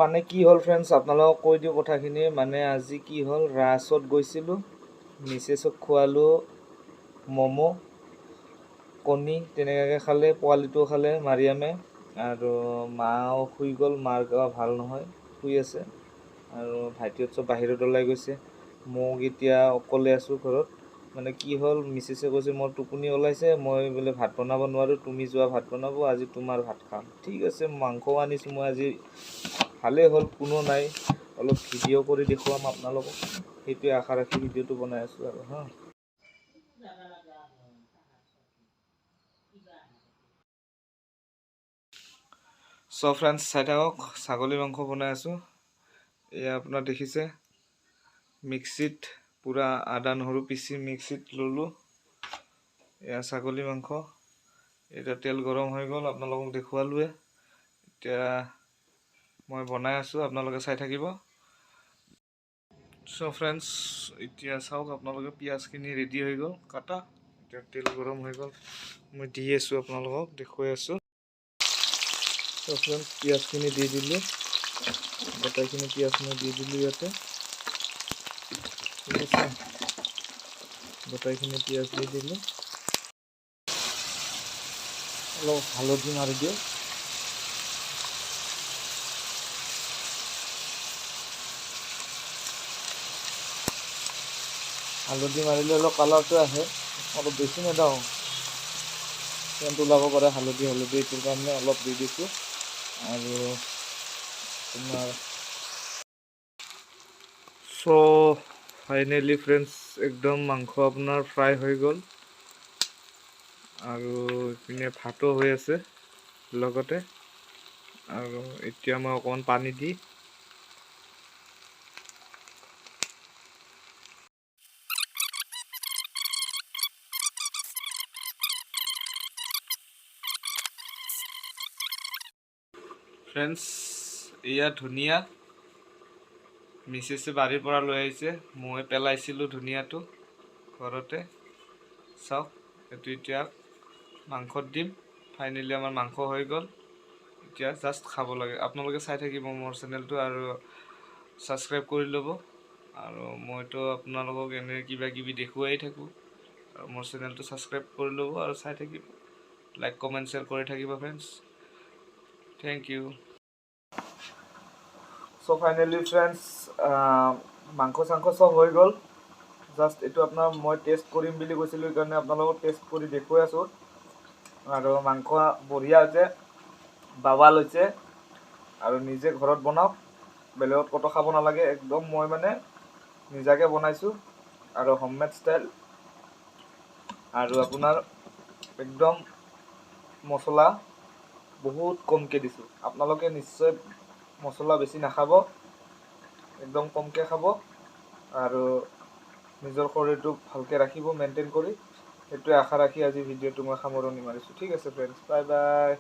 মানে কি হ'ল ফ্ৰেণ্ডছ, আপোনালোকক কৈ দিওঁ কথাখিনি। মানে আজি কি হ'ল, ৰাছত গৈছিলোঁ, মিছেছক খোৱালোঁ ম'ম' কণী তেনেকুৱাকৈ খালে, পোৱালিটোও খালে মাৰিয়ামে, আৰু মাও শুই গ'ল, মাৰ গা ভাল নহয়, শুই আছে। আৰু ভাইটিহঁত চব বাহিৰত ওলাই গৈছে, মোক এতিয়া অকলে আছোঁ ঘৰত। মানে কি হ'ল, মিছেছে কৈছে মোৰ টোপনি ওলাইছে, মই বোলে ভাত বনাব নোৱাৰোঁ, তুমি যোৱা ভাত বনাব, আজি তোমাৰ ভাত খাম। ঠিক আছে, মাংসও আনিছোঁ মই আজি, ভালেই হ'ল, কোনো নাই, অলপ ভিডিঅ' কৰি দেখুৱাম আপোনালোকক, সেইটোৱে আশা ৰাখি ভিডিঅ'টো বনাই আছোঁ আৰু। হা, চ' ফ্ৰেণ্ডছ চাই থাকক, ছাগলী মাংস বনাই আছোঁ। এয়া আপোনাৰ দেখিছে, মিক্সিত পূৰা আদা নহৰু পিচি মিক্সিত ল'লোঁ। এয়া ছাগলী মাংস। এতিয়া তেল গৰম হৈ গ'ল, আপোনালোকক দেখুৱালোৱে। এতিয়া মই বনাই আছোঁ, আপোনালোকে চাই থাকিব। চ' ফ্ৰেণ্ডছ এতিয়া চাওক আপোনালোকে, পিঁয়াজখিনি ৰেডি হৈ গ'ল কাটা। এতিয়া তেল গৰম হৈ গ'ল, মই দি আছোঁ, আপোনালোকক দেখুৱাই আছোঁ। চ' ফ্ৰেণ্ডছ পিঁয়াজখিনি দি দিলোঁ, গোটেইখিনি পিঁয়াজ মই দি দিলোঁ ইয়াতে। ঠিক আছে, গোটেইখিনি পিঁয়াজ দি দিলোঁ। অলপ হালধি মাৰি দিওঁ। হালধি মাৰিলে অলপ কালাৰটো আহে, অলপ বেছি নেদাওঁ, চেণ্ট ওলাব পাৰে হালধি হালধি, এইটোৰ কাৰণে অলপ দি দিছোঁ। আৰু তোমাৰ চ' ফাইনেলি ফ্ৰেণ্ডছ একদম মাংস আপোনাৰ ফ্ৰাই হৈ গ'ল, আৰু ইপিনে ভাতো হৈ আছে লগতে। আৰু এতিয়া মই অকণমান পানী দি ফ্ৰেণ্ডছ এয়া ধুনীয়া মিছেছে বাৰীৰ পৰা লৈ আহিছে, মই পেলাইছিলোঁ ধুনীয়াটো ঘৰতে। চাওক, এইটো এতিয়া মাংসত দিম। ফাইনেলি আমাৰ মাংস হৈ গ'ল, এতিয়া জাষ্ট খাব লাগে। আপোনালোকে চাই থাকিব মোৰ চেনেলটো আৰু ছাবস্ক্ৰাইব কৰি ল'ব। আৰু মইতো আপোনালোকক এনে কিবা কিবি দেখুৱাই থাকোঁ, আৰু মোৰ চেনেলটো ছাবস্ক্ৰাইব কৰি ল'ব আৰু চাই থাকিব, লাইক কমেণ্ট শ্বেয়াৰ কৰি থাকিব friends. Thank you. So finally friends মাংস চাংস চব হৈ গ'ল। জাষ্ট এইটো আপোনাৰ মই টেষ্ট কৰিম বুলি কৈছিলোঁ, সেইকাৰণে আপোনালোকক টেষ্ট কৰি দেখুৱাই আছোঁ। আৰু মাংস বঢ়িয়া হৈছে, বাৱাল হৈছে। আৰু নিজে ঘৰত বনাওক, বেলেগত ক'তো খাব নালাগে। একদম মই মানে নিজাকৈ বনাইছোঁ আৰু হোমমেড ষ্টাইল। আৰু আপোনাৰ একদম মছলা বহুত কমকৈ দিছোঁ। আপোনালোকে নিশ্চয় মছলা বেছি নাখাব, একদম কমকৈ খাব আৰু নিজৰ শৰীৰটো ভালকৈ ৰাখিব, মেইনটেইন কৰি। সেইটোৱে আশা ৰাখি আজি ভিডিঅ'টো মই সামৰণি মাৰিছোঁ। ঠিক আছে ফ্ৰেণ্ডছ, বাই বাই।